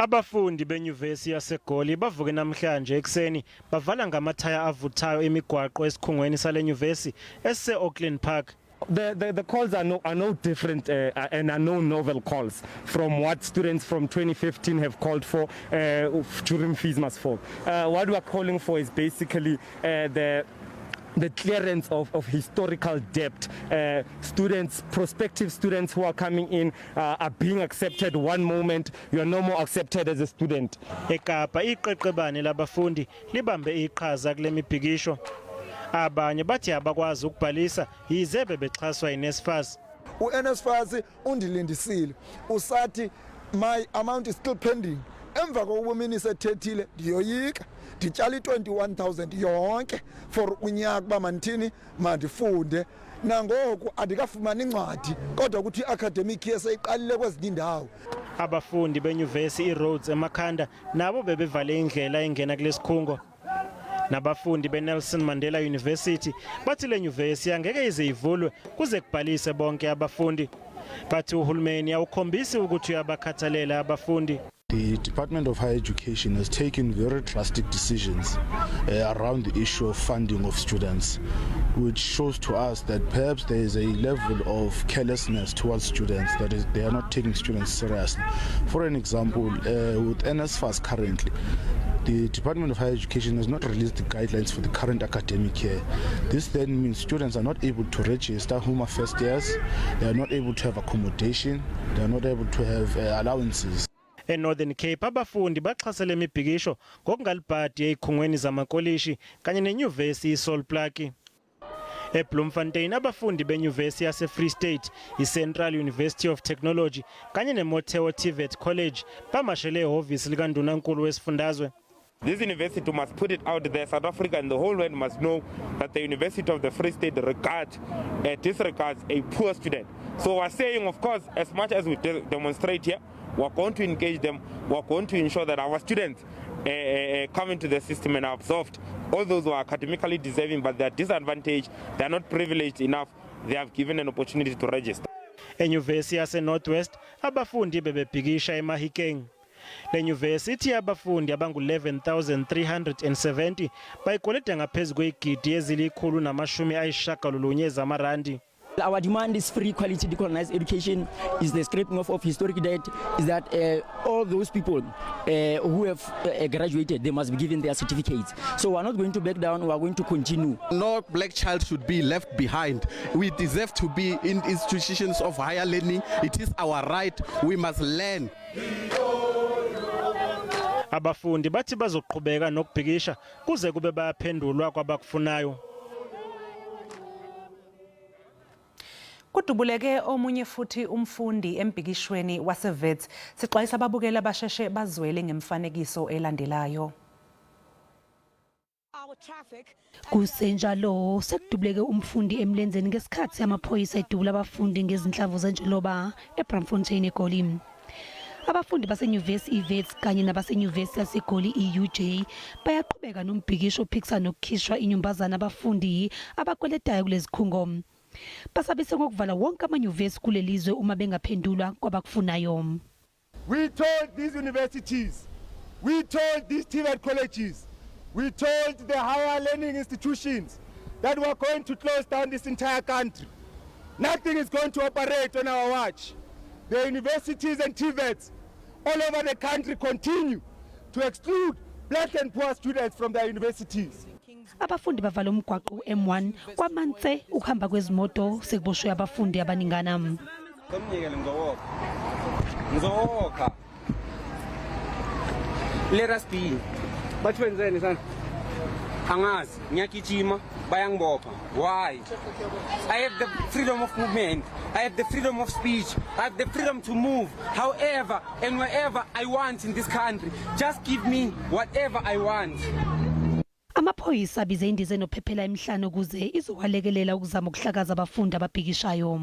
Abafundi benyuvesi yaseGoli bavuke namhlanje ekuseni bavala ngamathaya avuthayo imigwaqo esikhungweni sale nyuvesi esise-Auckland Park. The calls are no different and are no novel calls from what students from 2015 have called for during Fees Must Fall. What we are calling for is basically the clearance of historical debt. Students, prospective students who are coming in are being accepted one moment, you are no more accepted as a student. eKapa iqeqebane labafundi libambe iqhaza kule mibhikisho. Abanye bathi abakwazi ukubhalisa yize bebexhaswa yiNSFAS. uNSFAS undilindisile, usathi my amount is still pending emva kokuba uminister ethethile. Ndiyoyika ndityala i-21,000 yonke for unyaka uba mandithini, mandifunde. Nangoku andikafumani incwadi, kodwa ukuthi i-academic year seyiqalile kwezinye iindawo. Abafundi benyuvesi iRhodes eMakhanda nabo bebevale indlela engena kulesikhungo. Nabafundi beNelson Mandela University bathi le nyuvesi angeke ize ivulwe kuze kubhalise bonke abafundi. Bathi uhulumeni awukhombisi ukuthi uyabakhathalela abafundi. The Department of Higher Education has taken very drastic decisions around the issue of funding of students, which shows to us that perhaps there is a level of carelessness towards students, that is, they are not taking students seriously. For an example, with NSFAS currently, the Department of Higher Education has not released the guidelines for the current academic year. This then means students are not able to register whom are first years, they are not able to have accommodation, they are not able to have allowances. ENorthern Cape abafundi baxhase le mibhikisho ngokungalibhadi ezikhungweni zamakolishi kanye nenyuvesi iSol Plaatje. EBloemfontein abafundi benyuvesi yase-Free State, iCentral University of Technology kanye neMotheo TVET College bamashele ehhovisi likaNdunankulu wesifundazwe. This university must put it out there. South Africa and the whole world must know that the University of the Free State disregards a poor student. So we're saying, of course, as much as we demonstrate here, we're going to engage them. We're going to ensure that our students come into the system and are absorbed. All those who are academically deserving, but they are disadvantaged, they are not privileged enough, they have given an opportunity to register. Enyuvesi yase-Northwest abafundi bebebhikisha eMahikeng. Le nyuvesi ithi abafundi abangu-11,370 bayikweleta ngaphezu kwezigidi ezili-190 zamarandi. Our demand is free quality decolonized education, is the scraping off of historic debt, is that all those people who have graduated, they must be given their certificates. So we are not going to back down, we are going to continue. No black child should be left behind. We deserve to be in institutions of higher learning. It is our right. We must learn. Abafundi bathi bazoqhubeka nokubhikisha kuze kube bayaphendulwa kwabakufunayo. Kudubuleke omunye futhi umfundi embhikishweni waseWits. Sixwayisa ababukeli abasheshe bazwele ngemfanekiso elandelayo. Kusenjalo sekudubuleke umfundi emlenzeni ngesikhathi amaphoyisa edubula abafundi ngezinhlamvu zenjoloba eBraamfontein eGoli. Abafundi basenyuvesi iWits kanye nabasenyuvesi yaseGoli iUJ bayaqhubeka nombhikisho ophikisana nokukhishwa inyumbazana abafundi abakweletayo kulezikhungo. Basabise ngokuvala wonke amanyuvesi kulelizwe uma bengaphendulwa kwabakufunayo. We told these universities, we told these TVET colleges, we told the higher learning institutions that we are going to close down this entire country. Nothing is going to operate on our watch. The universities and TVETs all over the country continue to exclude black and poor students from their universities. Abafundi bavala umgwaqo u-M1 kwamantse ukuhamba kwezimoto, sekuboshwe abafundi abaningana. Ngomnyekele ngizowokha. Ngizowokha. Let us be. Bathi wenzeni sana? Angazi, ngiyagijima bayangibopha. Why? I have the freedom of movement. I have the freedom of speech. I have the freedom to move however and wherever I want in this country. Just give me whatever I want. Amaphoyisa abize indiza enophephela emhlane ukuze izowalekelela ukuzama ukuhlakaza abafundi ababhikishayo.